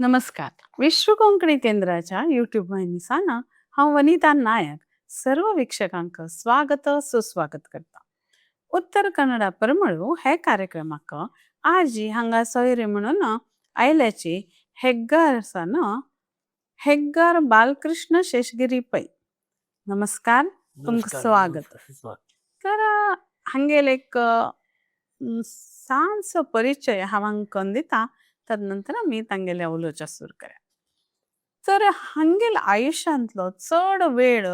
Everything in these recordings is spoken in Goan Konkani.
नमस्कार. विश्व कोंकणी केंद्राच्या यूट्यूब वाहिनीसान हांव वनिता नायक सर्व वीक्षकांक स्वागत सुस्वागत करता. उत्तर कन्नडा परमळू हे कार्यक्रमाक आजी हांगा सोयरे म्हणून आयल्याची हेग्गार सान हेग्गार बालकृष्ण शेषगिरी पै. नमस्कार, तुमकां नमस्कार. स्वागत. नमस्कार. तर हांगेल एक ल्हानसो परिचय हांव हांकां दिता, तदनंतर आमी तांगेले उलोवचें सुरू करया. तर हांगेल आयुश्यांतलो चड वेळ,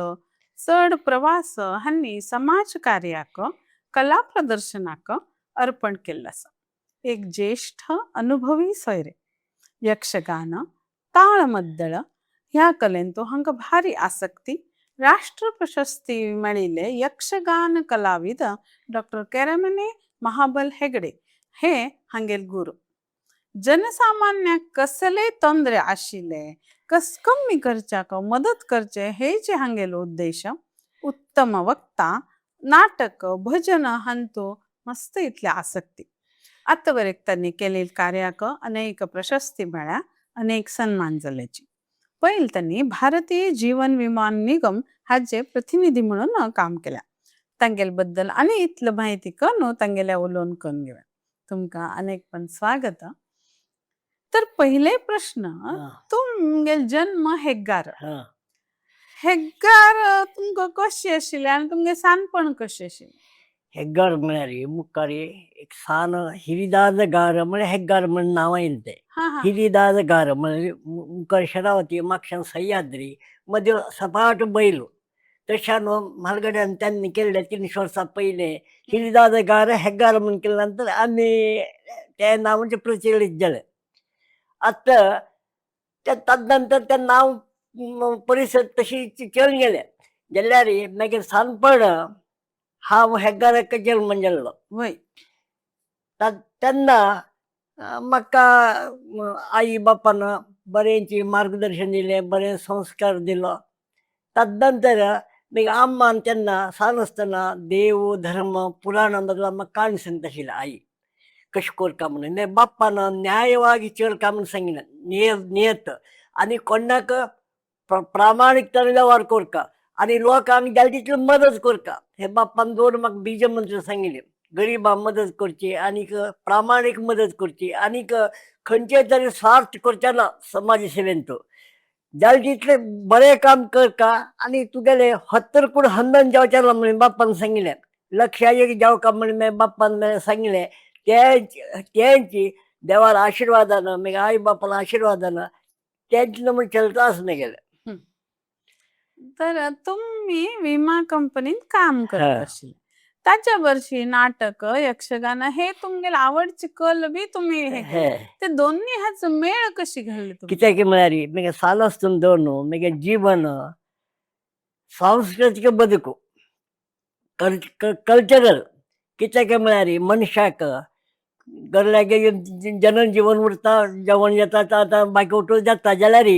चड प्रवास हांणी समाज कार्याक, कला प्रदर्शनाक अर्पण केल्लो आसा. एक ज्येष्ठ अनुभवी सोयरे. यक्षगान, ताळमद्दळ ह्या कलेंतु हांकां भारी आसक्ती. राष्ट्र प्रशस्ती मेळिल्ले यक्षगान कलाविद डॉक्टर केरमने महाबल हेगडे हे हांगेल गुरू. जनसामान्याक कसले तोंदरे आशिल्ले कस कमी करच्याक मदत करचे हे जे हांगेलो उद्देश. उत्तम वक्ता, नाटक, भजन हांतू मस्त इतले आसक्ती. आतांवरेक तांणी केलेले कार्याक अनेक प्रशस्ती मेळ्ळ्या, अनेक सन्मान जाल्याची. पयल तांणी भारतीय जीवन विमा निगम हाचे प्रतिनिधी म्हणून काम केल्या. तांगेले बद्दल आनी इतलं माहिती करून तांगेल्या उलोवन करून घेवया. तुमकां अनेक पण स्वागत. तर पहिले प्रश्न, तुमगेल जन्म हेग्गार. हेग्गार तुमकां कशें आशिल्लें आनी तुमगें सानपण कशें आशिल्लें? हेग्गार म्हळ्यार मुखार एक सान हिरिदाद गार म्हळ्यार हेग्गार म्हण नांव आयलें तें. हा हा हिरिदाद गार म्हळ्यार मुखार शरावती, मागच्यान सह्याद्री, मदीं सपाट बैल. तशें न्हू म्हालगड्यान त्यांनी केल्ले 300 वर्सां पयलें हिरिदाद गार हेग्गार म्हण केले नंतर आमी तें नांव म्हणजे प्रचलित जालें. आतां त्या तदनंतर तें नांव परिसर तशी चल गेलें. जाल्यार मागीर सानपण हांव हेग्गाराक जल्म जाल्लो. वय. तेन्ना म्हाका आई बापान बरेंची मार्गदर्शन दिलें, बरें संस्कार दिलो. तदनंतर मागीर अम्मान तेन्ना सान आसतना देव धर्म पुराण बदला म्हाका काणी सांगता आशिल्ली आई, कशें करता म्हणून. मागीर बाप्पान न्यायवागी चलता म्हणून सांगिल्लें, नियत आनी कोणाक प्रामाणीकतान वेव्हार करता आनी लोकांक जाय तितली मदत करता. हे बाप्पान दोन म्हाका बीज मंत्र सांगिल्ले, गरिबांक मदत करची आनीक प्रामाणीक मदत करची आनीक खंयचे तरी स्वार्थ करचे ना समाज सेवेंत. तो जाय तितलें बरें काम करता आनी तुगेलें हत्तर कूड हंदन जावचें ना म्हणून बाप्पान सांगिल्लें. लक्ष्या एक जावका म्हणून मागीर बाप्पान मागीर सांगिल्लें. तेंची देवाच्या आशिर्वादान मागीर आई बापाच्या आशिर्वादान तेंच म्हण चलता आसा मागेलें. तर तुम्ही विमा कंपनीत काम करत आशिल्ले, ताच्या वर्षी नाटक, यक्षगान हे तुमगेले आवडची कल बी तुम्ही हे केले. ते दोन्ही हाचो मेळ कशी घालले तुम्ही? कित्याक म्हळ्यार मागीर सान आसतना दवर न्हू मागीर जीवन सांस्कृतीक बदकू कल्चरल. कित्याक म्हळ्यार मनशाक गरल्यागे जनजीवन उरता, जेवण येता आतां बाकी उठून जाता, जाल्यार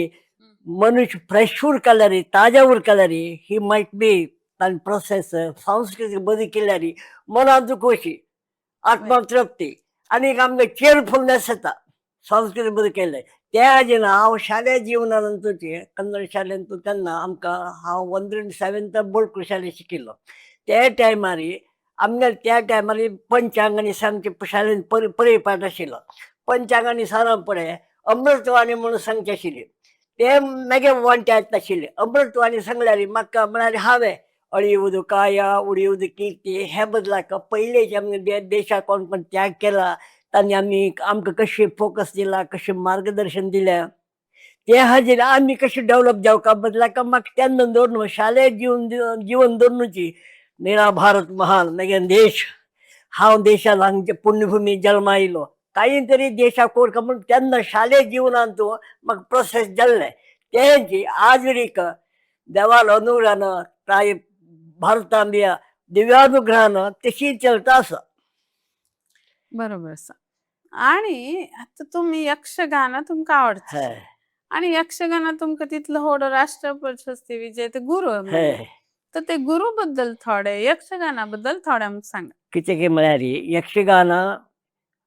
मनुष्य फ्रेश उरकल्यार, ताज्या उरकल्यार ही मायट बी ताण प्रोसेस सांस्कृतीक बदल केल्यार मनांत खोशी, आत्मा तृप्ती आनी आमकां चियरफुलनेस येता सांस्कृतीक बदल केले. त्या हाजेर हांव शालेय जिवनानंतरचे कन्नड शाळेंत तेन्ना आमकां हांव 1 7 बोडकूर शाळेंत शिकिल्लो. त्या टायमार आमगे त्या टायमार पंचांग आनी सांगचे शाळेंत परिपाठ आशिल्लो. पंचांग आनी सारां पळय अमृतवाणी म्हणून सांगचे आशिल्ली. ते मागीर वांट्यात आशिल्ले. अमृतवाणी सांगल्यार म्हाका म्हळ्यार हांवें अळिवूद काया उडिवूद कीर्ती हे बदलाक पयलेचे आमगे देशाक कोण पण त्याग केला, तांणी आमी आमकां कशें फोकस दिला, कशें मार्गदर्शन दिलें, ते हाजेर आमी कशें डेवलप जावका बदलाक म्हाका तेन्ना दवरून शालेय जीवन जीवन दवरूची मेरा भारत महान, मागीर देश, हांव देशान हांगचे पुण्यभुमी जल्मा आयलो, काही तरी देशाक कोरका म्हूण तेन्ना शालेय जिवनांत म्हाका प्रोसेस जाल्लें. तेंची आजरीक देवाल अनुग्रहान ताई भारतांबिया दिव्यानुग्रहान तशी चलता आसा. बरोबर आसा. आणि आता तुम्ही यक्षगान तुमकां आवडटा आणि यक्षगाना तुमकां तितलो व्हडलो राष्ट्र प्रशस्ती विजेते गुरू, तर ते गुरू बद्दल थोडे, यक्षगाना बद्दल थोडे आमकां सांगा. कितें म्हळ्यार यक्षगान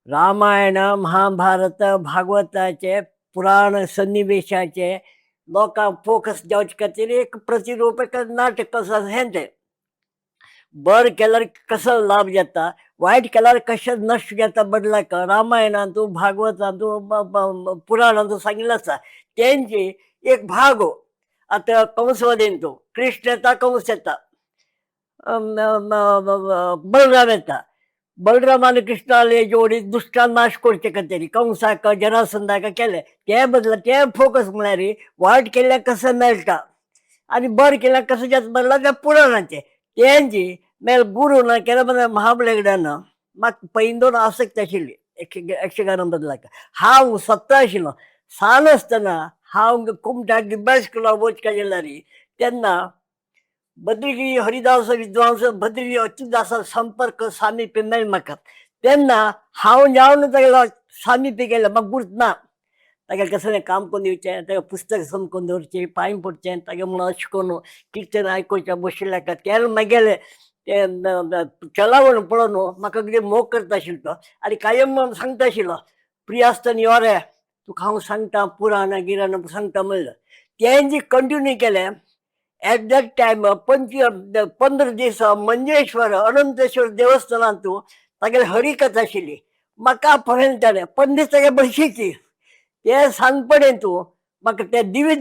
रामायण, महाभारत, भागवताचे पुराण सन्निवेशाचे लोकांक फोकस जावचे खातीर एक प्रतिरूप, एक नाटक कसो हें तें. बरें केल्यार कसो लाभ जाता, वायट केल्यार कशें नश्ट जाता बदलाक रामायणांतू, भागवतांतू, पुराणांतू सांगिल्लें आसा. तेंची एक भाग हो. आतां कंसवधेंतू कृष्ण येता, कंस येता, बलराम येता. बलराम आनी कृष्णाले जोडी दुश्टान नाश करचे खातीर कंसाक, जरासंधाक केले ते बदला. ते फोकस म्हळ्यार वायट केल्यार कशें मेळटा आनी बरें केल्यार कशें जाता बदला त्या पुराणाचे. तेंची मागीर गुरू ना केन्ना म्हळ्यार महाबळेकड्यान म्हाका पैंदोर आसक्त आशिल्ली यक्षगाना बदलाक. हांव स्वता आशिल्लो सान आसतना, हांव कुमटाक गिब्बा स्कुलाक वचका गेल्यार तेन्ना बद्रीगिरी हरिदास विद्वांस बद्री अच्युतदासा संपर्क सामिप्य मेळ्ळें म्हाका. तेन्ना हांव जावन तागेलो सामिप्य केलें. म्हाका गुर्त ना तागेलें कसलें काम करून दिवचें, तागेलें पुस्तक समकून दवरचें, पांय पडचें तागे म्हणून, अशें करून किर्तन आयकुचें बशिल्लें. तेन्ना मागेलें तें चलावण पळोवन म्हाका कितें मोग करता आशिल्लो तो आनी कायम सांगता आशिल्लो, प्रिय आसतना यो रे, तुका हांव सांगता, पुराणां गिराणां सांगता म्हणलें. तें जी कंटिन्यू केलें. एट that time 15 दीस मंजेश्वर अनंतेश्वर देवस्थानांतू तागेली हरिकथा आशिल्ली. म्हाका आपोवणें ताणें, 15 दीस तागे बशीची ते सांगपणें तूं म्हाका तें दिव्य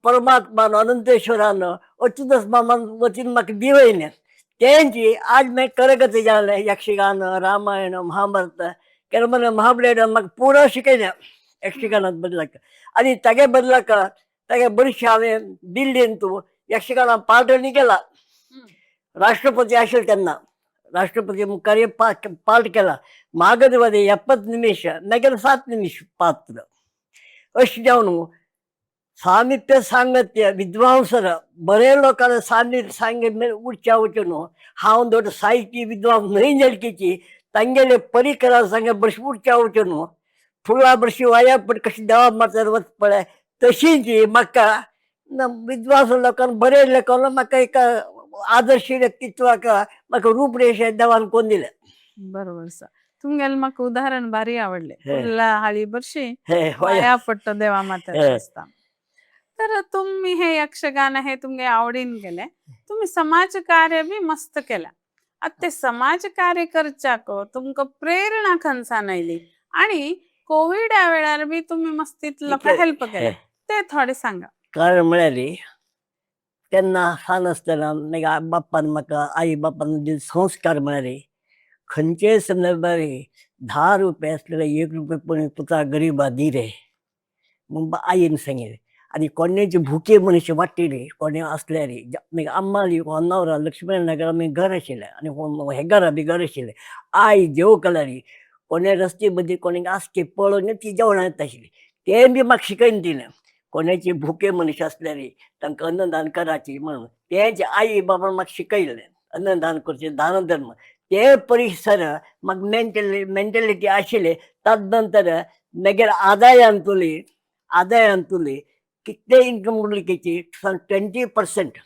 परमात्मान अनंतेश्वरान अच्युतदास मामान वतीन म्हाका दिवयलें. तेंची आज मागीर करगत जालें यक्षगान, रामायण, महाभारत केन्ना म्हळ्यार महाबळेश्वर म्हाका पुरो शिकयलें यक्षगानात बदलाक. आनी तागे बदलाक तागे बरीचशें हांवें दिल्लीन तूं यक्षगाना पार्ट केला. राष्ट्रपती आशिल्ले तेन्ना राष्ट्रपती मुखार पार्ट केला. मागधवादी 70 निमिष, मागीर 7 निमिष पात्र. अशें जावन सामिप्य सांगत्य विद्वांसर बरे लोकांना सामिप्य सांगे उरच्या वचून हांव दोड साहित्य विद्वांस न्हय झलकीची तांगेले परिकरा सांगे बरें उरच्या वचून फुलां बरशी वाया पण कशी देवा मारतात वच पळय तशीच म्हाका विद्वांस लोकांक बरे लोकांक म्हाका एक आदर्श व्यक्तित्वाक म्हाका रूपरेशा देवान कोण दिलें. बरोबर सर, तुमगेलें म्हाका उदाहरण भारी आवडलें. हे. फुलां हाळी बरशी हे हय. वाया पडटा देवा माथ्यार हे. आसता. तर तुम्ही हे यक्षगान हे तुमगे आवडीन केलें, तुम्ही समाज कार्य बी मस्त केलां. आतां ते समाज कार्य करच्याक तुमकां प्रेरणा खंयसान आयली आणि कोविडा वेळार बी तुम्ही मस्तीत लोकांक हेल्प केलें, ते थोडे सांगा. कारण म्हळ्यार तेन्ना ल्हान आसतना मागीर बाप्पान म्हाका, आई बापान दिल्ले संस्कार म्हळ्यार खंयचेय संदर्भार 10 रुपया आसल्यार 1 रुपया पळय पुता गरिबा दी रे म्हूण आईन सांगिल्लें. आनी कोणाचे भुके मनीस वाडटिली कोणी आसल्यार मागीर आम्माली होन्नावरा लक्ष्मी नगर आमी घर आशिल्लें आनी हेगारा बी घर आशिल्लें. आई जेव केल्यार कोणे रस्ते मदीं कोणाक आसचे पळोवन ती जेवणां येता आशिल्ली. तें बी म्हाका शिकयन तिणें, कोणाची भुके मनीस आसल्यार तांकां अन्नदान कराची म्हणून. तेंच आई बाबान म्हाका शिकयलें, अन्नदान करचें, दान धर्म. ते परिसर म्हाका मेंटलिटी आशिल्ली. तद नंतर मागीर आदायांतुली कितले इन्कम उरली तेची 20%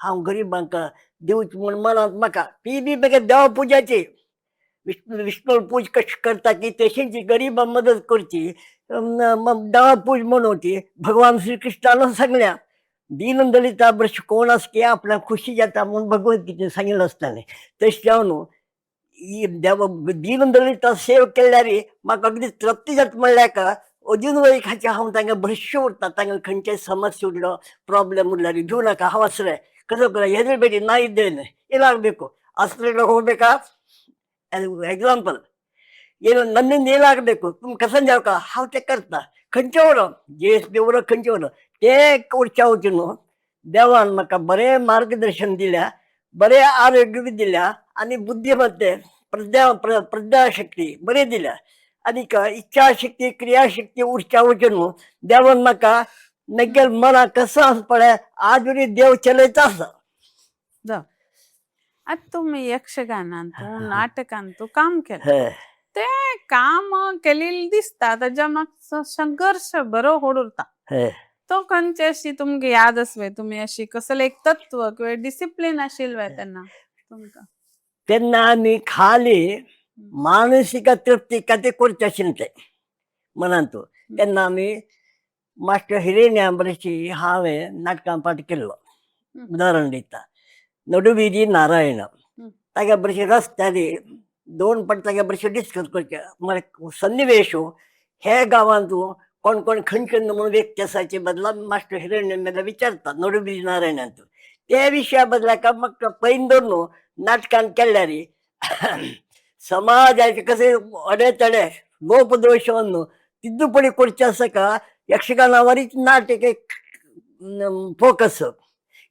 हांव गरिबांक दिवची म्हूण मनांत म्हाका. ती बी मागीर देवा पुजाची, विष्णू विष्णू पूज कशी करता की तशीच गरिबांक मदत करची, देवा पूज म्हणून. भगवान श्रीकृष्णान सांगल्या, दीन दलिता बरस कोण आसकी आपल्याक खुशी जाता म्हूण भगवद्गीतेन सांगिल्लें आसतालें. तशें जावन ही देव दीन दलिता सेव केल्यार म्हाका अगदी तृप्ती जाता. म्हणल्यार अजून वय खातीर हांव तांकां बरेचशे उरता. तांकां खंयच्याय समस्या उरलो, ಪ್ರಾಬ್ಲಮ್ ಉರ್ಲಾರಿ ಭಿವು ನಾಕ ಹಾಂ ಆಸ್ರೆ ಕಸೋ ಹೆದರಬೇಡಿ, ನಾ ಇದ್ದೇನೆ, ಏನಾಗಬೇಕು, ಆಸ್ಪತ್ರೆಗೆ ಹೋಗ್ಬೇಕಾ, ಎಕ್ಸಾಂಪಲ್ ಏನು, ನನ್ನಿಂದ ಏನಾಗಬೇಕು तुम कसं जावका हांव तें करता. खंयचे उरो, जीएसबी उरो, खंयचे उरो, ते उरच्या वचून देवान म्हाका बरें मार्गदर्शन दिल्या, बरें आरोग्य बी दिल्या आनी बुद्धिमत्ते प्रज्ञा प्रज्ञाशक्ती बरी दिल्या आनी इच्छाशक्ती क्रियाशक्ती उरच्या वचून देवान म्हाका मेगेल मनाक कसो आसा पळय आजुनी देव चलयता आसा. आतां तुमी यक्षगानांतू, नाटकांतू काम केलें. हय. ते काम केलेलें दिसता, ताच्या मागचो संघर्श बरो व्हड उरता. हय. तो खंयचे अशी तुमकां याद आसवे, तुमी अशी कसलें एक तत्व किंवा डिसिप्लीन आशिल्लें तेन्ना तुमकां? तेन्ना आमी खाली मानसीक तृप्ती खातीर करचें आशिल्लें तें मनांत. तेन्ना आमी मास्टर हिरेन आंब्रेची हांवें नाटकां पाठ केल्लो. उदाहरण दिता, नडुबीजी नारायण ताज्या बरशी रस्त्यार दोन पाट ताज्या बरशी डिस्कस करचे म्हळ्यार सन्निवेश हे गांवांत कोण कोण खंयचे म्हणून व्यक्ती आसाचे बदला मास्टर हिरण्य विचारता नडुबीजी नारायणांत त्या विशया बदला का मग पैन धरून नाटकान केल्यार समाजाचे कसे अडेतडे लोपदोशವನ್ನು ತಿದ್ದುಪಡಿ ಕೊಡ್ಚೆ आसा यक्षगानावरीच नाटक एक फोकस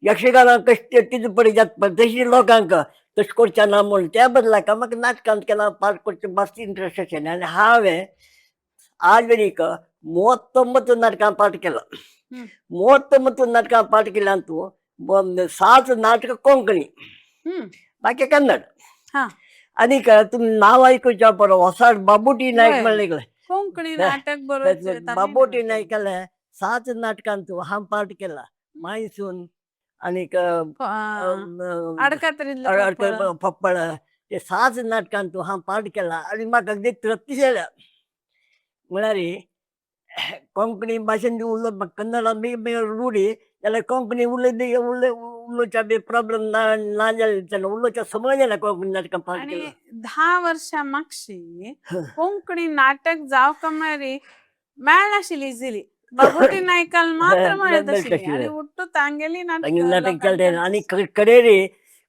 यक्षगाना कशें तिद्दुपडी जाता तशी लोकांक तशें करचें ना म्हूण त्या बदलाक म्हाका नाटकांत केन्ना पार्ट करचें मातशें इंट्रस्ट आशिल्लें आनी हांवें आज मेरेन 39 नाटकां पाठ केला. 39 नाटकां पाठ केल्यान तूं 7 नाटक कोंकणी, बाकी कन्नड. आनीक तुमी नांव आयकुच्या बरो वसाड बाबुटी नायक म्हणलें. कोंकणी नाटक बरोवचे. बाबोटी नायकाले 7 नाटकांत हांव पार्ट केला. मायसून आनीक पप्पळ ते 7 नाटकांत हांव पार्ट केला आनी म्हाका अगदी तृप्ती जाल्या. म्हळ्यार कोंकणी भाशेन उलोवप कन्नड बी रूढी जाल्यार कोंकणी उलयली उलोवच्या बी प्रॉब्लम ना ना जालें तेन्ना उलोवच्या समज जालें कोंकणी नाटकां पार्ट आणि केला. 10 वर्षां मागशी कोंकणी नाटक जावं का म्हळ्यार मेळनाशिल्ली इजिली. बाबुटी नायकाल मात्र मेळत आशिल्ली आनी उट्टू तांगेली नाटक चलता. आनी कडेरी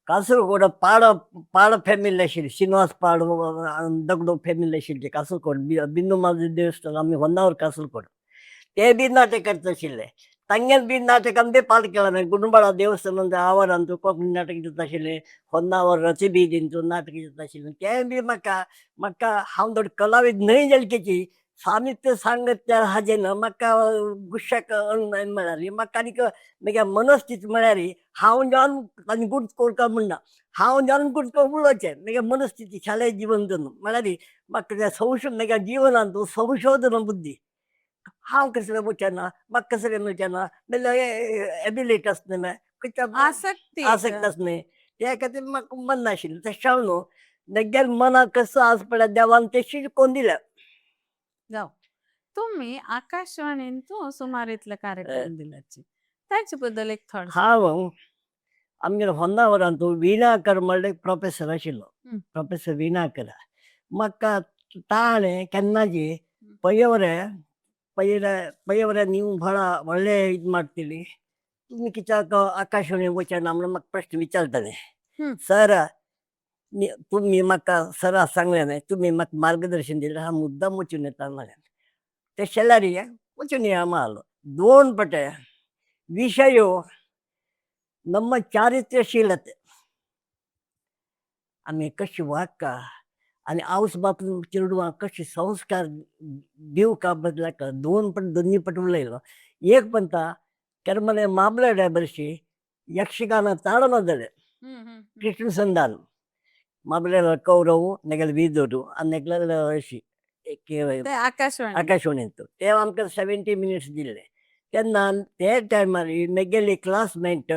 कासरगोड पाड पाड फॅमिली आशिल्ली, श्रीनिवास पाड दगडो फॅमिली आशिल्ली कासरगोड बिंदू माधव देवस्थान आमी होन्नावर कासरगोड ते बी नाटक करता आशिल्ले. तांगेल बी नाटकान बी पार्ट केला. मागीर गुडुंबाळा देवस्थानांत आवारांत कोंकणी नाटक दिता आशिल्लें, होन्नावर रचबी नाटक दिता आशिल्लें. तें बी म्हाका म्हाका हांव धड कलावीद न्हय जाल्यार तेची सामित्य सांगत त्या हाजें ना म्हाका गुस्साक म्हळ्यार म्हाका आनीक म्हगे मनस्थिती म्हळ्यार हांव जावन आनी गुड कोरका म्हणना हांव जावन गुड उलोवचें म्हगे मनस्थिती शालेय जीवन धरून म्हळ्यार म्हाका तें संशोधन म्हगे जिवनांत संशोधन बुद्धी हांव कसलें वचना म्हाका कसलें मेळचें ना एबिलिटी आसना कित्याक आसक्ती आसक्त आसना त्या खातीर म्हाका मन नाशिल्लें. तशें हांव न्हू म्हगेल्या मनाक कसो आस पळय देवान तशी कोन्न दिल्या. जावं तुम्ही आकाशवाणीन तूं सुमार इतले कार्यक्रम दिल्याची ताचे बद्दल एक थोडो. हांव आमगेर होन्नावरांत वीणाकर म्हणल्यार एक प्रोफेसर आशिल्लो, प्रोफेसर वीणाकर. म्हाका ताणें केन्नाची ಪಯ್ಯವರೇ ಪಯ್ಯರ ಪಯ್ಯವರೇ ನೀವು ಬಹಳ ಒಳ್ಳೆ ಇದು ಮಾಡ್ತೀರಿ, तुमी कित्याक आकाशवाणी वचना म्हणून म्हाका प्रश्न विचारताले. सर तुमी म्हाका सरा सांगलें न्हय, तुमी म्हाका मार्गदर्शन दिलें, हांव मुद्दाम वचून येता म्हळें. ते शेजारी वचून या म्हणलो. 2 पटे विशय ನಮ್ಮ ಚಾರಿತ್ರ್ಯಶೀಲತೆ आमी कशी वागका आनी आवस बाप चेडवांक कशे संस्कार दिवका बदलाक 2 पट दोन्ही पट उलयलो. एक म्हणटा केरमले मामले ड्रायव्हरशी यक्षगान ताडना जालें कृष्ण संधान मामले कौरव नेगेले विदुर आनी नेगले अशी आकाशवाणी आकाशवाणींत ते आमकां 70 मिनिट्स दिल्ले. तेन्ना ते टायमार म्हगेली क्लासमेट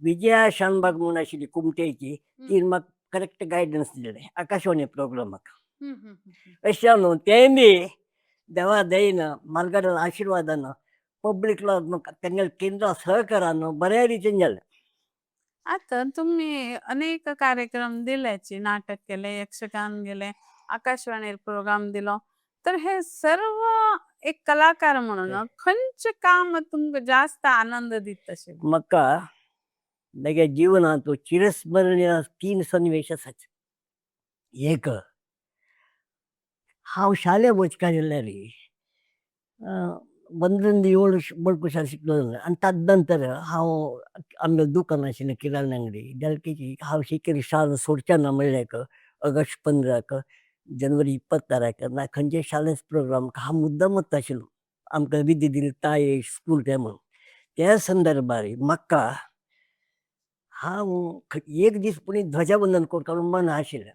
विजया शानबाग म्हूण आशिल्ली कुमटेची, ती म्हाका करेक्ट गायडन्स दिलें आकाशवाणी प्रोग्रामाक. अशें न्हू तें बी देवा दयेन मालगाड्या आशिर्वादान पब्लिकला तेंगेले केंद्रा सहकारान बऱ्या रितीन जालें. आता तुम्ही अनेक कार्यक्रम दिल्याची, नाटक केले, यक्षगान गेले, आकाशवाणीर प्रोग्राम दिलो, तर हे सर्व एक कलाकार म्हणून खंयचें काम तुमकां जास्त आनंद दिता अशें? म्हाका म्हगे जिवनांत चिरस्मरणीय 3 सन्निवेश आसात. एक हांव शाले वचका जाल्यार 1 ರಿಂದ 7 बळकू शाळा शिकलो आनी ताजे नंतर हांव आमगेलें दुकान आशिल्लें किराणा अंगडी जाल्यार हांव शिकेरी शाळा सोडचें ना म्हणल्यार ऑगस्ट 15 जनवरी 26 ना खंयचे शाळेंत प्रोग्राम हांव मुद्दाम वता आशिल्लो. आमकां विधी दिली ताई स्कूल ते म्हणून त्या संदर्भार म्हाका हांव एक दीस पुणी ध्वजवंदन करता म्हूण मना आशिल्लें.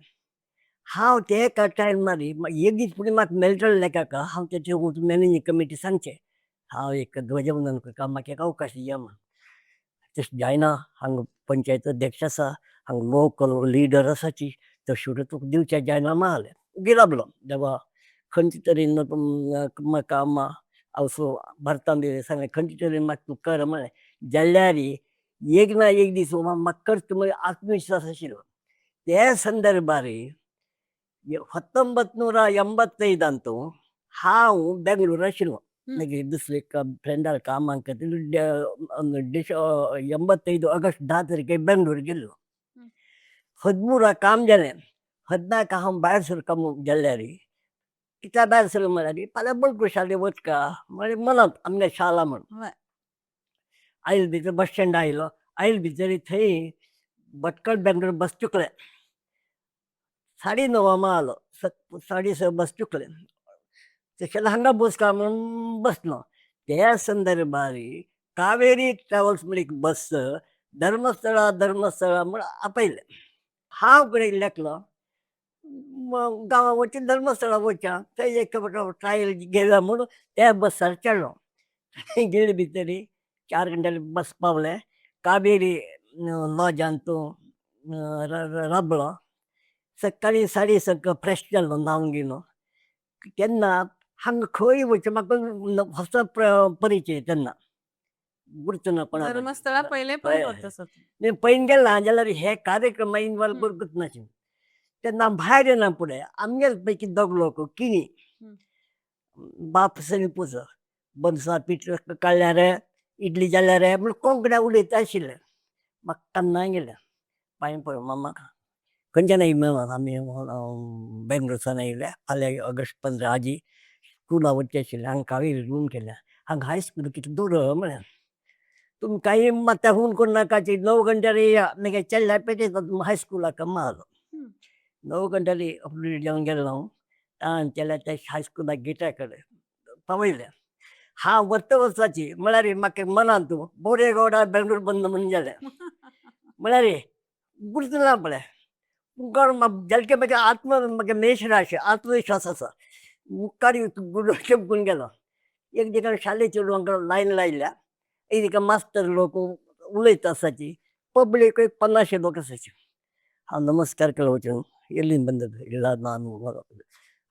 हांव ते एका टायमार एक दीस पुणी म्हाका मेळटलें लेखक हांव तेचे मॅनेजींग कमिटी सांगचें हांव एक ध्वजवंदन करता म्हाका एक अवकाश दिया म्हूण. तशें जायना, हांगा पंचायत अध्यक्ष आसा, हांगा लोकल लिडर आसाची, तशें तुका दिवचें जायना म्हळें. ओगी राबलो देवा खंयचे तरेन म्हाका हांव सो भारतान सांगलें खंयचे तरेन म्हाका तूं कर म्हळें जाल्यार एक ना एक दीस म्हाका करता म्हळ्यार आत्मविश्वास आशिल्लो. त्या संदर्भार 1985 हांव बेंगलोर आशिल्लो. मागीर दुसरे फ्रेंडा कामाक खातीर 85 ऑगस्ट 10 तारखेक बेंगलोर गेल्लो. 13 काम जालें. 14 हांव भायर सरता म्हूण गेल्यार कित्याक भायर सरलो म्हळ्यार फाल्यां बळकूट शाळेक वचका म्हळ्यार मनांत आमगे शाळा म्हूण. आयल भितर बस स्टँड आयलो. आयल भितर थंय भटकळ बेंगलोर बस चुकलें. 9:30 आलो. 6:30 बस चुकलें. तशें हांगा बस का म्हणून बसलो. त्या संदर्भार कावेरी ट्रॅव्हल्स म्हण एक बस धर्मस्थळा धर्मस्थळा म्हण आपयलें. हांव कडेन लेखलो गांवां वचून धर्मस्थळा वचया थंय एक ट्रायल घेवया म्हूण त्या बसार चडलो. गेले भितर 4 घंट्यांनी बस पावलें. कावेरी लॉजान तूं राबलो. सकाळीं 6:30 फ्रेश जालो न्हांवन गेलो. तेन्ना हांगा खंय वचचें म्हाका होसो परिचय तेन्ना गुर्त ना कोणा. धर्मस्थळा पयले पण होत असत. पयलीं गेला जाल्यार हे कार्यक्रमा इनवॉल्व करूंकच नाशिल्लें. तेन्ना भायर येना फुडें आमगेले पैकी दोग लोक किणी बाप सनी पुजो बनसा पीठ काडल्यार इडली जाल्यार म्हण कोंकण्या उलयता आशिल्ले. म्हाका तेन्ना गेलें पांय पळय मामा खंयच्यान आयिल्ले आमी बेंगलोरसान आयिल्ले फाल्यां ऑगस्ट 15 आजी स्कुला वचचें आशिल्लें हांगा कावेरी रूम केल्या हांगा हायस्कूल कितलें दूर म्हळें तुमी कांय मात्या फोन करूं नाकाची 9 घंट्यार येया मागीर चेडल्या पेटयता तुमी हायस्कुलाक मारलो. 9 घंट्यार अपडेट जावन गेलो हांव आनी चेडल्या त्या हायस्कुला गेटा कडेन पावयलें. हांव वता वचपाची म्हळ्यार म्हाका मनांत बोरेगौडा बेंगलोर बंद म्हूण जालें. म्हळ्यार गुर्त ना पळय मुखार जालके म्हाका आत्म म्हाका मेष राशी आत्मविश्वास आसा. मुखार चमकून गेलो. एक दिका शाले चेडवांक लायन लायल्या. एक दिका मास्तर लोक उलयता आसाची पब्लीक एक 50 लोक आसाची. हांव नमस्कार केलो वचून एल्ली ಬಂದದ್ದು ಇಲ್ಲ ನಾನು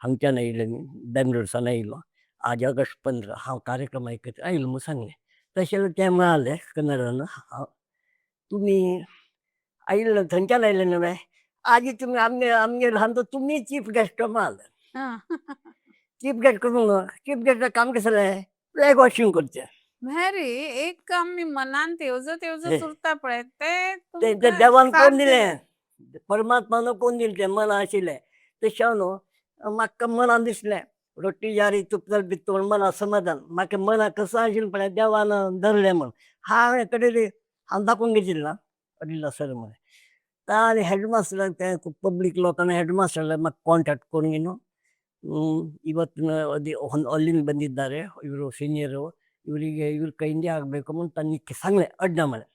हांगच्यान आयिल्लें बेंगलोरसान आयिल्लो. आज ऑगस्ट 15 हांव कार्यक्रम आयकत आयलो म्हूण सांगलें. तशें तें म्हणालें कन्नडान हांव तुमी आयिल्ले थंयच्यान आयिल्ले न्हय आजी तुमी आमगे आमगे ल्हान तुमी चीफ गेस्ट म्हणाले. चीफ गेस्ट करूंक चीफ गेस्ट काम कसलें जालें फ्लॅग वॉशिंग करचें. व्हेरी एक आमी मनांत येवजत येवजत उरता पळय ते ते तुमकां देवान साथ कोण दिलें. दिलें परमात्मान कोण दिलें तें मना आशिल्लें. तशें न्हू म्हाका मनान दिसलें रोटी जारी तुपतल बित्तो म्हण मना समाधान म्हाका मनाक कसो आशिल्लें पळय देवान धरलें म्हण हांवें कडेन हांव दाखोवन घेतिल्लें ना अडिल्लो सर म्हळें. आनी हेडमास्टराक ते पब्लीक लोकांनी हेडमास्टरला म्हाका कॉन्टॅक्ट करून न्हू ಇವತ್ತಿನ ಅಲ್ಲಿಂದ ಬಂದಿದ್ದಾರೆ ಇವರು ಸೀನಿಯರು ಇವರಿಗೆ ಇವ್ರ ಕೈಯಿಂದ ಆಗಬೇಕು म्हूण तांणी सांगलें अड्डा म्हळें.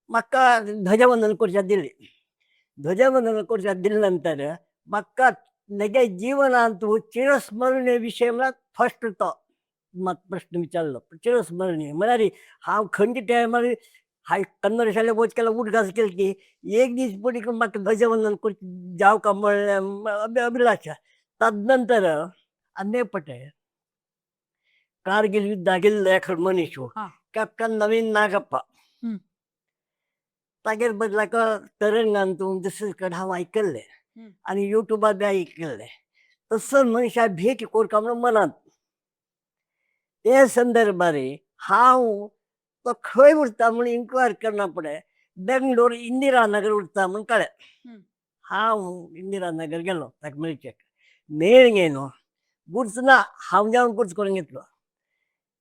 म्हाका ध्वजवंदन करच्याक दिली. ध्वजवंदन करच्याक दिले नंतर म्हाका म्हगे जिवनांत चिरस्मरणीय विशय म्हळ्यार फस्ट तो म्हाका प्रश्न विचारलो चिरस्मरणीय म्हळ्यार हांव खंयच्या टायमार हाय कन्नड शाळेक वच केल्यार उडगास केली की एक दीस पयलीं म्हाका ध्वजवंदन जावका म्हळ्ळें अभिलाशा. तदनंतर आनी पटे कारगिल युद्धाक गेल्लो एकलो मनीस कॅप्टन नवीन नागप्पा. तागेर बदलाक तरंगान तूं दुसरे कडेन हांव आयकल्लें आनी युट्यूबार बी आयकल्लें. तसो मनशाक भेट करता म्हणून मनांत ते संदर्भार हांव तो खंय उरता म्हूण इन्क्वायरी करना फुडें बेंगलोर इंदिरा नगर उरता म्हूण कळ्ळें. हांव इंदिरा नगर गेलो ताका मेळचें. मेळ्ळें न्हू गुर्त ना हांव जावन गुर्त करून घेतलो.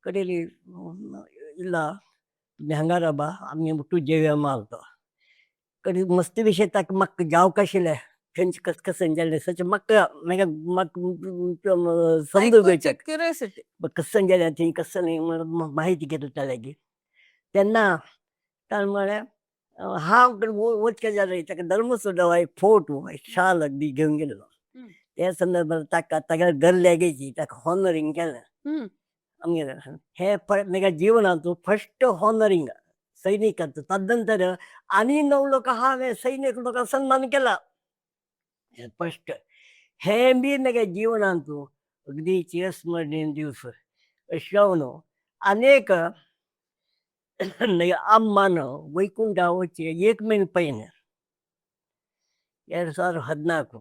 कडेली ಇಲ್ಲ तुमी हांगा राबा आमी तूं जेवया मारतो. कडी मस्ती विशय ताका म्हाका जावंक आशिल्लें थंयचें कस कसन जालें सच म्हाका मागीर म्हाका समजूंक आयकुची क्युरियोसिटी. कसन जालें थंय कसं न्ही म्हण माहिती घेतली त्या लागीं. तेन्ना ताणें म्हळें हांव वचकें जालें ताका धर्मसुदाव एक फोटो एक शाल बी घेवन गेल्लो. त्या संदर्भार ताका तागेल्या गल्ल्या घेयची ताका हॉनरींग केलें. आमगेलें हें म्हज्या जिवनांत फस्ट हॉनरींग सैनिकांचो. तदनंतर आनी 9 लोक हांवें सैनीक लोकांक सन्मान केला. हें फस्ट हें बी म्हज्या जिवनांत अगदी चिरस्मरणीय दिवस. अशें जावन आनी एक अಮ್ಮನ ವೈಕುಂಠ ವಚ್ಚಿ ಏಕ್ ಮೈನ್ ಪೈನ್ 2014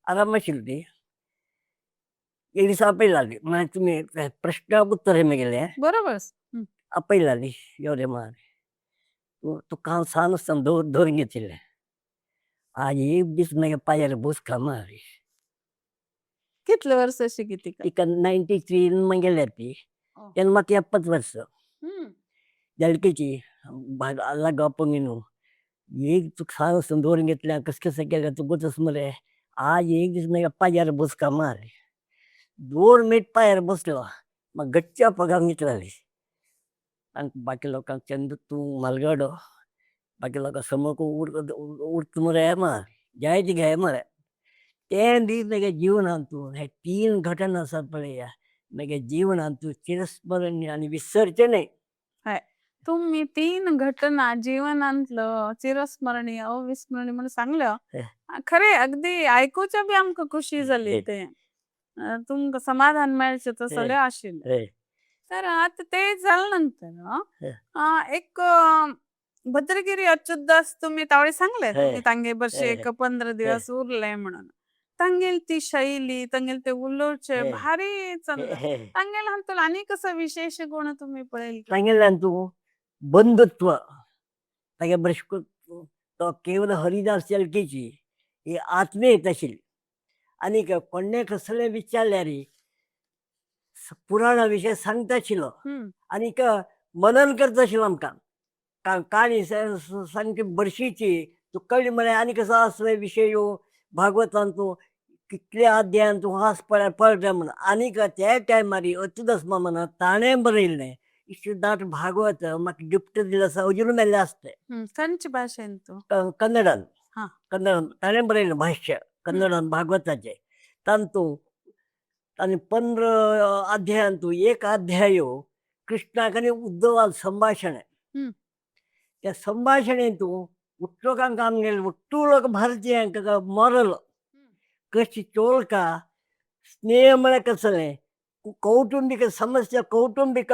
आरामाशिल्ली एक दीस आपयलाली म्हळ्यार तुमी प्रश्नाक उत्तर हें मेगेलें. बरोबर. आपयलाली, यो रे म्हळ्यार तूं तुका हांव सान आसतना धरून घेतिल्लें, आज एक दीस म्हज्या पांयार बसका म्हळ्यार. कितले वर्स अशी किती? तिका 93 गेल्या ती तेन्ना म्हाका 70 वर्सां जालकेची लागप न्हू. एक तुका सान आसतना दवरून घेतल्या, कशें कशें केलें तुगोच मरे, आज एक दीस म्हज्या पांयार बसका म्हळ्यार. 2 मिनट पांयार बसलो, म्हाका गच्च्या पगार घेतलेली. आनी बाकी लोकांक चंद तूं म्हालगडो, बाकी लोकांक समक उरता मरे म्हळ्यार जायते घे मरे. तें दीस म्हगे जिवनांत तूं हे 3 घटना आसात पळया म्हगे जिवनांत तूं चिरस्मरणीय आनी विसरचें न्हय. हय, तुम्ही 3 घटना जीवनांतलं चिरस्मरणीय अविस्मरणीय म्हणून सांगलं. खरे अगदी आयकुच्या बी आमकां खुशी जाली, ते तुमकां समाधान मेळचें तसलें आशिल्लें. तर आतां ते जाले नंतर एक भद्रगिरी अच्युतदास तुम्ही तावळी सांगले की तांगे बशे एक 15 दिवस उरले म्हणून, तांगेल ती शैली, तांगेल ते उलोवचे भारी चल्ला. तांगेल हातूंत आनी कसो विशेष गुण तुम्ही पळयले? तांगेल्यान तूं बंधुत्व तागे बरें तो केवल हरिदास चलकेची ही आत्मीयता आशिल्ली. आनीक कोणें कसलें विचारल्यार पुराणा विशय सांगता आशिल्लो आनीक मनन करता आशिल्लो आमकां. काणी सामकी बरशीची तूं कळ्ळी म्हळ्यार आनी कसो आसलो विशय भागवतान तूं कितले अध्यायान तूं हास पळय पळटा म्हणून. आनीक त्या टायमार अच्युतदास मामान ताणें बरयल्लें इश्टदाट भागवत म्हाका गिफ्ट दिलें आसा, अजून मेल्लें आसता. खंयचे भाशेन तूं? कन्नडान. कन्नडान ताणें बरयलें भाश्य कन्नडान भागवताचें. तातूंत आनी 15 अध्यायांतू एक अध्याय कृष्णाक आनी उद्धवाक संभाशण. त्या संभाशणेंतू उट्टोकांक आमगेले ఒట్టు लोक भारतीयांक मॉरल कशी चोळका स्नेह म्हळ्यार कसलें, कौटुंबीक समस्या, कौटुंबीक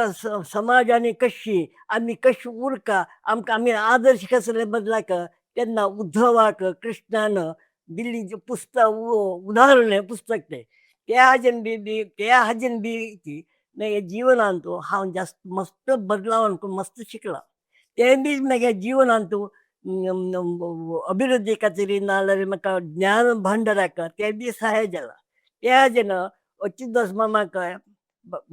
समाजाने कशी आमी कशी उरका, आमकां आमी आदर्श कसले बदलाक तेन्ना उद्धवाक कृष्णान दिल्ली जी पुस्तक उदाहरण हें पुस्तक तें त्या हाजेन बी त्या हाजेन बी ती मागीर जिवनांत हांव जास्त मस्त बदलावन मस्त शिकला. तें बी मागीर जिवनांत अभिवृद्धी खातीर नाजाल्यार म्हाका ज्ञान भांडाराक तें बी सहाय जाला. त्या हाजेन अच्युतदास मामाक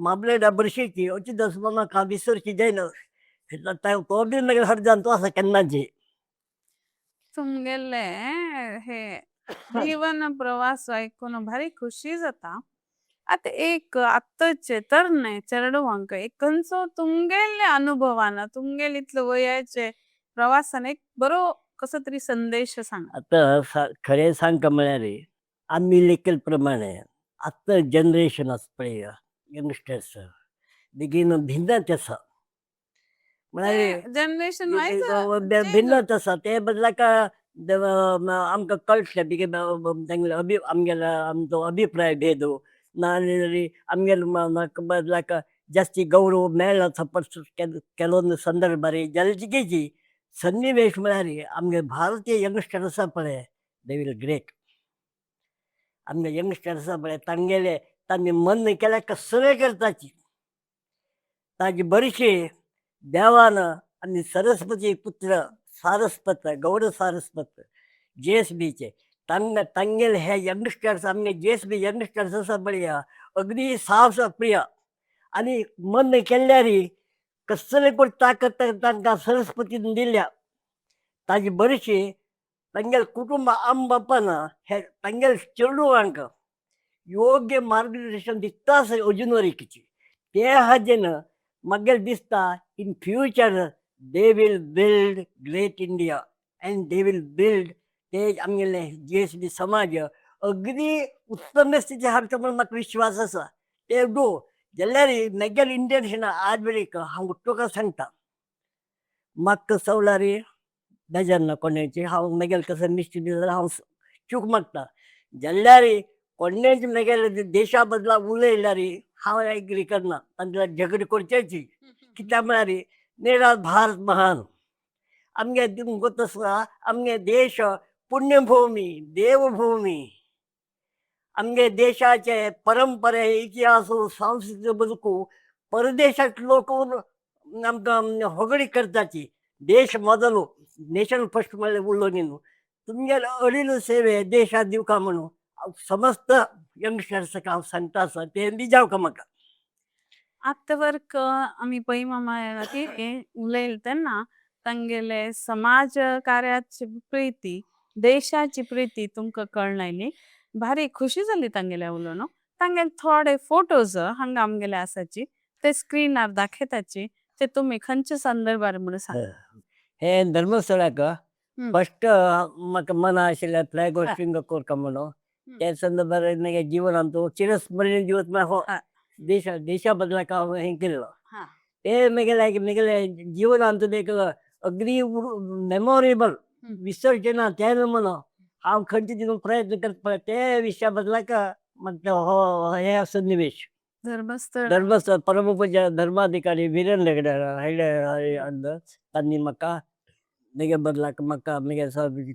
मामलेदा बरशेची अच्युतदास मामाक हांव विसरची जायना, तो बी मागीर हरजान तो आसा केन्नाची. तुमगेले हे जीवन प्रवास आयकून भारी खुशी जाता. आतां एक आत्ताचे तरणे चेडवांक एक खंयचो तुमगेले अनुभवान तुमगेले इतले वयाचे प्रवासान एक बरो कसो तरी संदेश सांगा. आतां खरें सांगता म्हळ्यार आमी लेखल प्रमाणे आतां जनरेशन आसा पळय यंगस्टर्स बेगीन भिन्नत आसा, म्हळ्यार जनरेशन वायज भिन्नत आसा. ते बदलाक आमकां कळटलें बेगीन तांगेलो आमगेलो आमचो अभिप्राय भेद नाजाल्यार आमगेलो बदलाक जास्ती गौरव मेळना ಕೆಲವೊಂದು संदर्भार जाल्यार सन्निवेश म्हळ्यार आमगे भारतीय यंगस्टर आसा पळय they will great. आमगे यंगस्टर आसा पळय तांगेले तांणी मन केल्यार कसलें करताची ताजी बरीशी देवान आनी सरस्वती पुत्र सारस्वत गौड सारस्वत जे एस बीचे तांगेले हे यंगस्टर्स आमगे जे एस बी यंगस्टर्स आसा पळय अगदी साफ प्रिय आनी मन केल्यार कसले कोण ताकद तांकां सरस्वतीन दिल्या. ताजी बरीशी तांगेले कुटुंब आम बापान हे तांगेले चेडवांक योग्य मार्गदर्शन दिता आसा अजून वरीकीची. ते हाजेन म्हागेलें दिसता in future they will build great India and they will build ते आमगेले जे एस बी समाज अगदी उत्तम स्थिती हाडटा म्हणून म्हाका विश्वास आसा. ते दो जाल्यार म्हगेलें इंटेन्शन आज मेरेन हांव तुका सांगता म्हाका सवलार बेजार ना कोणाची, हांव म्हगेलें कसलें मिस्टेक बी जाल्यार हांव चूक मागता. जाल्यार कोणेच म्हगेले देशा बदला उलयल्यार हांव एग्री करना आनी झगडी करचेची. कित्याक म्हळ्यार मेरा भारत महान, आमगे तुमकां आसा आमगे देश पुण्यभूमी, देवभूमी. आमगे देशाचे परंपरे, इतिहास, सांस्कृतीक बदकू परदेशांत लोक आमकां होगडी करताची. देश ಮೊದಲು, ನೇಷನ್ ಫಸ್ಟ್ म्हळ्यार उरलो न्ही. न्हू, तुमगेले अडील सेवे देशाक दिवका म्हणून समस्त यंगस्टर्साक हांव सांगता आसा, तें बी जावका म्हाका. आतां वर्क आमी पै मामा उलयले तेन्ना तांगेले समाज कार्याची प्रीती, देशाची प्रीती तुमकां कळनायली. भारी खुशी जाली तांगेले उलोवन. तांगेले थोडे फोटोज हांगा आमगेले आसाची, ते स्क्रीनार दाखयताची, ते तुम्ही खंयच्या संदर्भार म्हणून सांग. हे धर्मस्थळाक फस्ट म्हाका मना आशिल्लें फ्लॅग होस्टिंग करता म्हणून. त्या संदर्भार मागे जीवनांत चिरस्मरणीय दिवस म्हळ्यार हो देशा देशा बदलाक हांव हें केल्लो. ते मागीर म्हगेले जीवनांत एक अगदी मेमोरेबल, विसरचें ना तें म्हणून हांव खंयचे दिवन प्रयत्न करता ते विशया बदलाक म्हाका हो हे सन्निवेश. धर्मस्थळ. धर्मस्थळ, परमपूज्य धर्माधिकारी वीरेंद्र हेगडे हेगडे तांणी म्हाका म्हगे बदलाक म्हाका म्हगे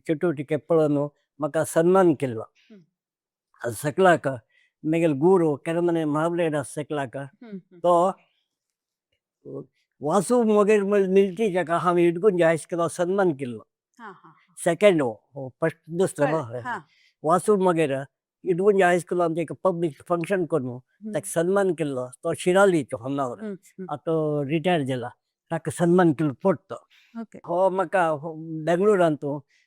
चटुवटिके पळोवन म्हाका सन्मान केल्लो. सकलाक म्हगेले गुरू केरमने महाबलेर सकलाक तो वासू मोगेर मिलिटरी जाका हांवें इडगुंज हायस्कुलाक सन्मान केल्लो. हा हा सेकंड हो, फस्ट दुसरो. वासू मोगेर इडगुंज हायस्कुलांत एक पब्लीक फंक्शन करून ताका सन्मान केल्लो. तो शिरालीचो होन्नावर, आतां रिटायर जाला. ताका सन्मान केल्लो पडतो. हो म्हाका बेंगळुरांत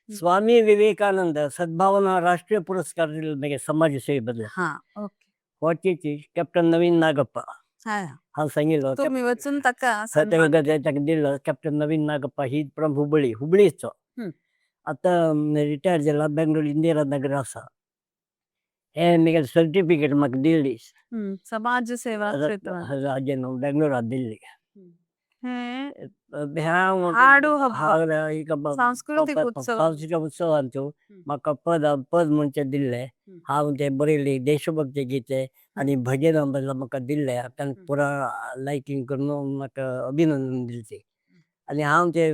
स्वामी विवेकानंद सद्भावना राष्ट्रीय पुरस्कार दिलो मागीर समाज सेवे बदला. हा ओके हो कॅप्टन नवीन नागप्पा हांव सांगिल्लो. तुम्ही वचून ताका ताका दिल्लो. कॅप्टन नवीन नागप्पा ही फ्रॉम हुबळी, हुबळीचो. आतां रिटायर जाला, बेंगळूर इंदिरा नगर आसा. हे मागीर सर्टिफिकेट म्हाका दिल्ली. समाज सेवा क्षेत्रांत. बेंगळुरांत दिल्ली. हे हांव हाडू हब्बा, सांस्कृतीक उत्सव. सांस्कृतीक उत्सवांतु म्हाका पद पद म्हणचे दिल्ले. हांव ते बरयल्ली देशभक्ती गीते आनी भजनां बदला म्हाका दिल्ले. तांकां पुरा लायकींग करून म्हाका अभिनंदन दिलचें. आनी हांव ते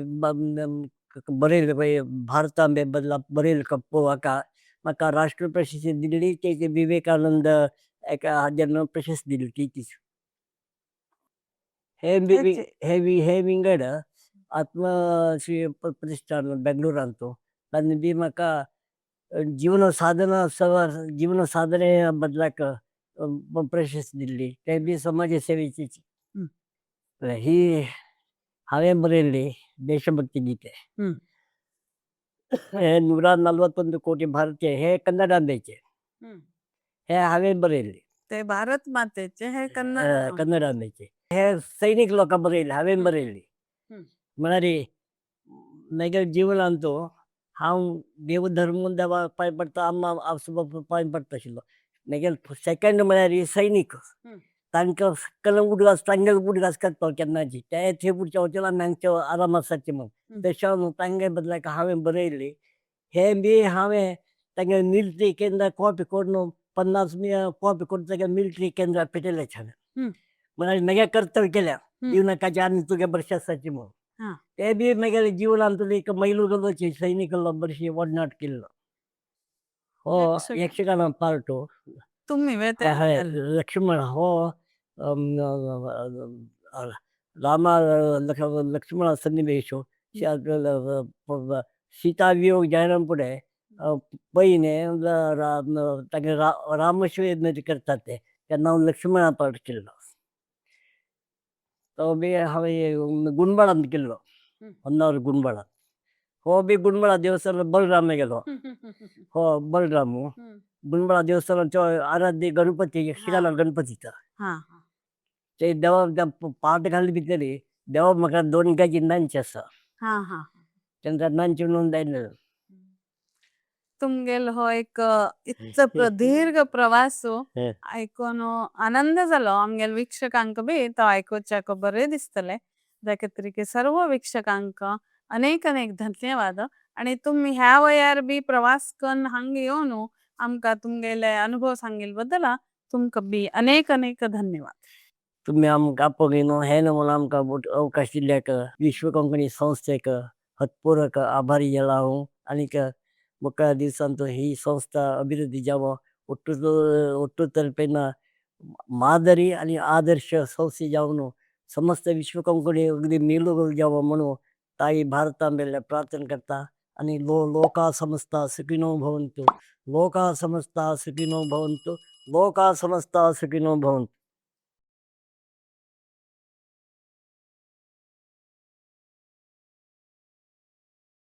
बरयले पळय भारतांबे बदला बरयले हाका म्हाका राष्ट्र प्रशस्ती दिल्ली. ते विवेकानंद एका हाजेर प्रशस्ती दिल्ली ती. हे हे हे विंगड आत्म श्री प्रतिष्ठान बेंगळुरांतु तांणी बी म्हाका जीवन साधना सव जीवन साधने बदलाक प्रशस्ती दिल्ली. ते बी समाज सेवेचीच. ही हांवें बरयल्ली देशभक्ती गीते. हे 141 कोटी भारतीय, हे कन्नडांबेचे. हे हांवें बरयल्ले. ते भारत मातेचे, हे कन्नड. कन्नडांबेचे. हे सैनीक लोकां बरयल्ले, हांवें बरयल्ले. म्हळ्यार म्हगे जीवनांत हांव देव धर्म देवा पांय पडटा, अम्मा आवय पांय पडटा आशिल्लो. म्हगे सेकंड म्हळ्यार सैनीक. तांकां सकल उडगास, तांगेले उडगास करता केन्नाची ते थंय पुढच्या वचून आमी हांगचे आराम आसाचे म्हूण. तशें हांव तांगे बदलाक हांवें बरयल्ली. हे बी हांवें तांगे मिलिटरी केंद्र कॉपी करून, 50 कॉपी करून तागे मिलिटरी केंद्राक पेटयले हांवें. म्हळ्यार म्हगे कर्तव्य केल्या, दिवनाकाचे आनी तुगे बरें आसाचे म्हूण. ते बी म्हगेले जीवनांतली एक मैलूगल्लोची सैनीक बरीशी वडनाट केल्लो. हो यक्षगान पार्टो. तुम्ही हय, लक्ष्मण हो रामा लक्ष्मण सन्निवेश. सीता वियोग जायना फुडें पयने तागे रामशिवे करतात ते, तेन्ना हांव लक्ष्मणा पार्ट केल्लो. तो बी हांवें गुंडबाळांत केल्लो, होन्नावर गुंडबाळांत. हो बी गुंडबाळा देवस्थान बलराम गेलो. हो बलराम गुंडबाळा देवस्थानाचो आराध्य गणपती, यक्षगान गणपतीचा. ते देवा पाट घाली भितर देवा म्हाका दोन गाजी नांचे आसा. हा हा तांकां नांचे म्हणून जायना. तुमगेलो हो एक इतलो प्रदीर्घ प्रवास आयकून आनंद जालो. आमगेले वीक्षकांक बी तो आयकुच्याक बरें दिसतलें. त्या सर्व वीक्षकांक अनेक अनेक धन्यवाद. आणि तुम्ही ह्या वयार बी प्रवास करून हांगा येवन आमकां तुमगेले अनुभव सांगिल बद्दल. तुमकां बी अनेक अनेक धन्यवाद. तुमी आमकां आपोवंक न्हू हें म्हणून आमकां अवकाश दिल्ल्याक विश्व कोंकणी संस्थेक हतपूर्वक आभारी जाला हांव. आनीक मुखार दिसांत ही संस्था अभिवृद्धी जावं, ಒಟ್ಟು ಒಟ್ಟು ತಲುಪಿನ ಮಾದರಿ आनी आदर्श संस्थे जावन समस्त विश्व कोंकणी अगदी मेलू जावं म्हणून ताई भारतांबेल्या प्रार्थना करता. आनी लोका समस्ता सुखिनो भवन्तु, लोका समस्ता सुखिनो भवन्तु, लोका समस्ता सुखिनो भवन्तु.